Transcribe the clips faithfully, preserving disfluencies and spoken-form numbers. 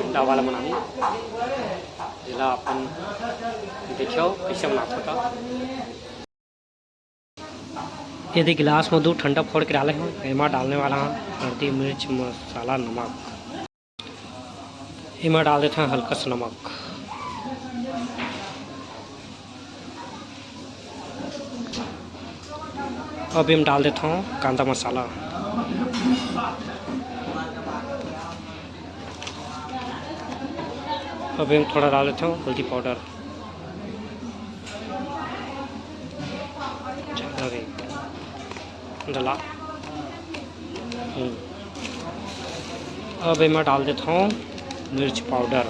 अंडा वाला बनानी, जेला अपन देखियो कैसे बनात होता। ये दे गिलास में दूध ठंडा फोड़ के डाले हूँ। एमा डालने वाला हूँ हल्दी, मिर्च, मसाला, नमक। एमा डाल देथन हल्का सा नमक। अब एम डाल देथन कांदा मसाला। अब एम थोड़ा डाल देथन हल्दी पाउडर। ज्यादा भी डला। हम्म। अब एमा डाल देथन मिर्च पाउडर।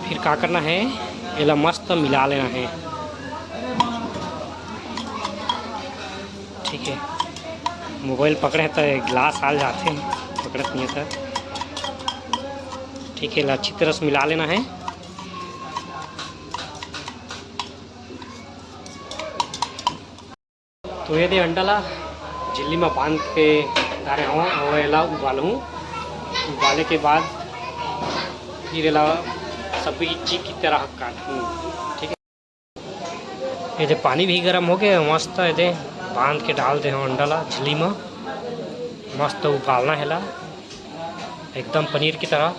फिर का करना है, एला मस्त मिला लेना है। ठीक है, मोबाइल पकड़े त गिलास आल जाथे, पकड़त नहीं है त। ठीक है, एला अच्छी तरह से मिला लेना है। तो ये दे अंडा ला झिल्ली में बांध के डारे हूँ और एला उबालूँ। उबाले के बाद फिर एला सब्जी की तरह काटूँ। ठीक है, ये दे पानी भी गरम हो गया, मस्त ये दे बांध के डाल दे हूँ अंडा ला झिल्ली में। मस्त उबालना है ला एकदम पनीर की तरह।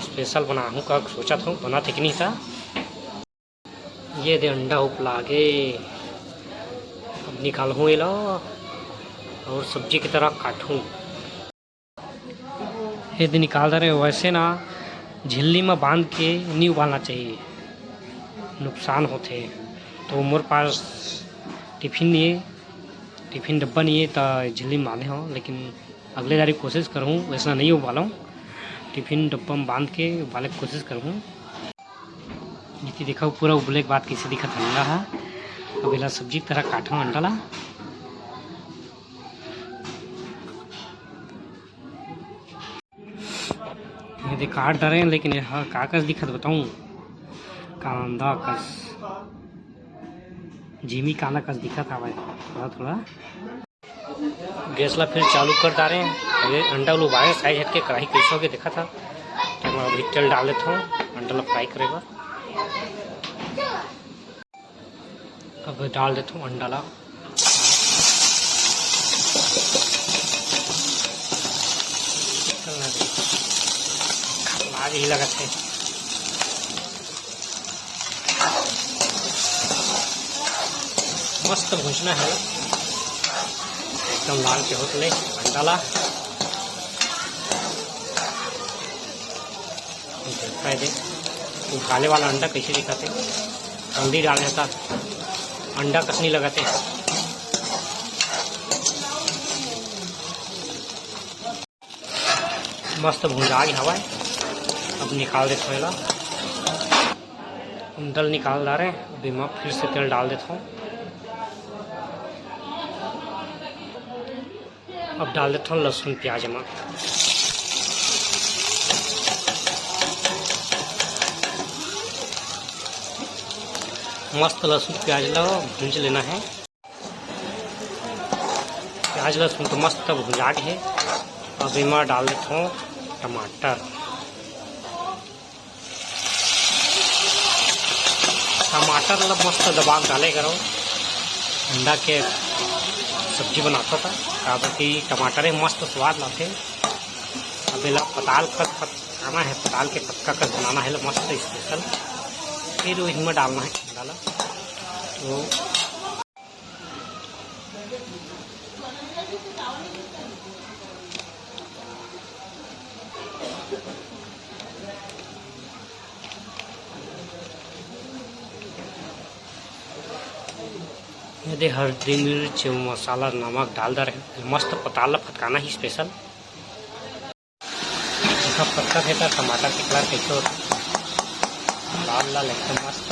स्पेशल बनाहूँ का सोचत हूँ, बना थे कि नहीं था। ये दे अंडा उपला गे, अब निकालहूँ एला और सब्जी की तरह काटहूँ। ये दे निकाल दे रहे। वैसे ना झिल्ली में बांध के नहीं उबालना चाहिए, नुकसान होथे। तो मोर पास टिफिन नहीं है, टिफिन डब्बा नहीं है तो झिल्ली में बांधे हूँ, लेकिन अगले दारी कोशिश करूँ वैसा नहीं उबालूँ, टिफिन डब्बा में बांध के उबाले के कोशिश करूँ। नीति देखा पूरा उबले के बाद कैसे दिखत अंडा हा। अब एला सब्जी की तरह काटो अंडा ला। ये दे काट डरे हैं, लेकिन ये हा का कस दिखत बताऊं, कांदा कस, जिमी कांदा कस दिखत हवय थोड़ा थोड़ा। गैस ला फिर चालू कर डारे। ये अंडा उबाले, साइज हटके कढ़ाई कैसे होगे देखा था। तो मैं अभी तेल डाल देता हूँ अंडा ला फ्राई करे बर। अब डाल देता हूँ अंडा ला। लाज ही लगत है। मस्त भूजना है, एकदम लाल के होत ले अंडा ला। देखा दे, उबाले वाला अंडा कैसे दिखत हे, हल्दी डाले था, अंडा कस नहीं लगत हे। मस्त भुंजा गे हवय। अब निकाल देथों एला। अंडा ल निकाल डारे, अब एमा फिर से तेल डाल देथों। अब डाल देथों लहसुन प्याज एमा। मस्त लहसुन प्याज ला भूंज लेना है। प्याज लहसुन तो मस्त भुंजा गे हे। अब एमा डाल देथों टमाटर। टमाटर ला मस्त दबा के डाले करो, अंडा के सब्जी बनाथो त, काबर कि टमाटर हे मस्त स्वाद लाथे। अब एला पताल कस पकाना है, पताल के पक्का कस बनाना है, मस्त स्पेशल। फिर वही में डालना है अंडा ला। तो ये दे हल्दी, मिर्च, मसाला, नमक डाल दे रहे। मस्त पताल ला फटकाना ही स्पेशल। देखा पत्ता थे त टमाटर के कलर कैसे होता, लाल लाल एकदम मस्त।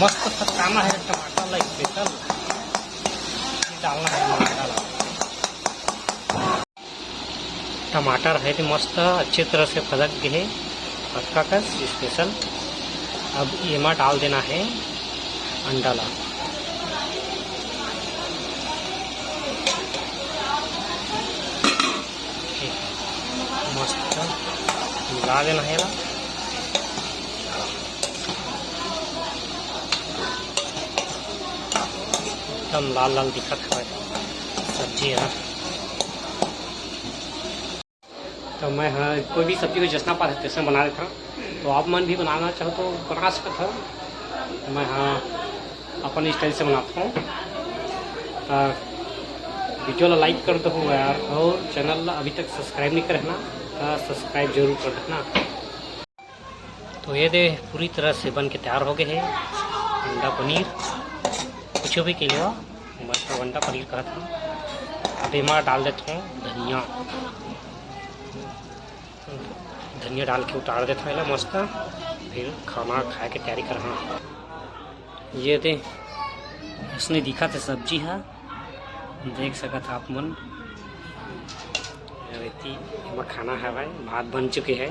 मस्त पकाना है टमाटर ला स्पेशल, फिर डालना है मसाला। टमाटर हे ते मस्त अच्छे तरह से फदक गे हे, अतका कस special। अब एमा डाल देना हे अंडा ला। मस्त मिला देना हे एला। एकदम लाल लाल दिखत हवय सब्जी ह। तो मैं ह कोई भी सब्जी को जैसना पाथे तैसने बना लेथव। तो आप मन भी बनाना चाहो तो बना सकत हव। तो मैं ह अपन style से बनाथव। तो video ला like कर दो यार, और channel ला अभी तक subscribe नहीं करे ना, तो subscribe जरूर कर देना। तो ये दे पूरी तरह से बन के तैयार हो गए हे अंडा पनीर। कुछ भी कह लो, मैं तो अंडा पनीर कहत हूँ। अब एमा डाल देत हूँ धनिया, धनिया डाल के उतार देत हूँ एला मस्त। फिर खाना खाए के तैयारी करहा। ये दे इसने दिखा थे सब्जी हा, देख सकत हा आप मन। रेती एमा खाना हवय, भात बन चुके हे।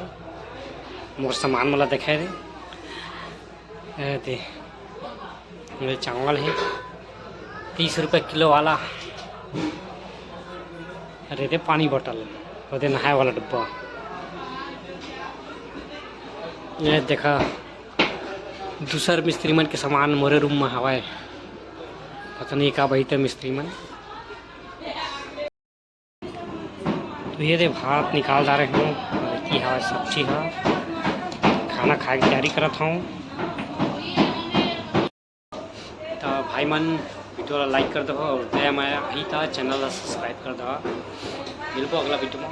मोर सामान मोला देखाए दे। ए दे, ये चावल हे तीस रुपये किलो वाला। अरे दे पानी बोतल, वो दे नहाए वाला डब्बा। ये देखा, दूसर मिस्त्री मन के सामान मोरे रूम में हवय। पता नहीं का बहिते मिस्त्री मन। तो ये दे भात निकाल डारे हूँ, और की हवय सब्जी हा। खाना खाए के तैयारी करत हूँ। तो भाई मन, video ला like कर दो और दया माया आही ता channel ला subscribe कर दो। मिलबो अगला video में।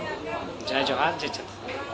जय जोहार, जय छत्तीसगढ़।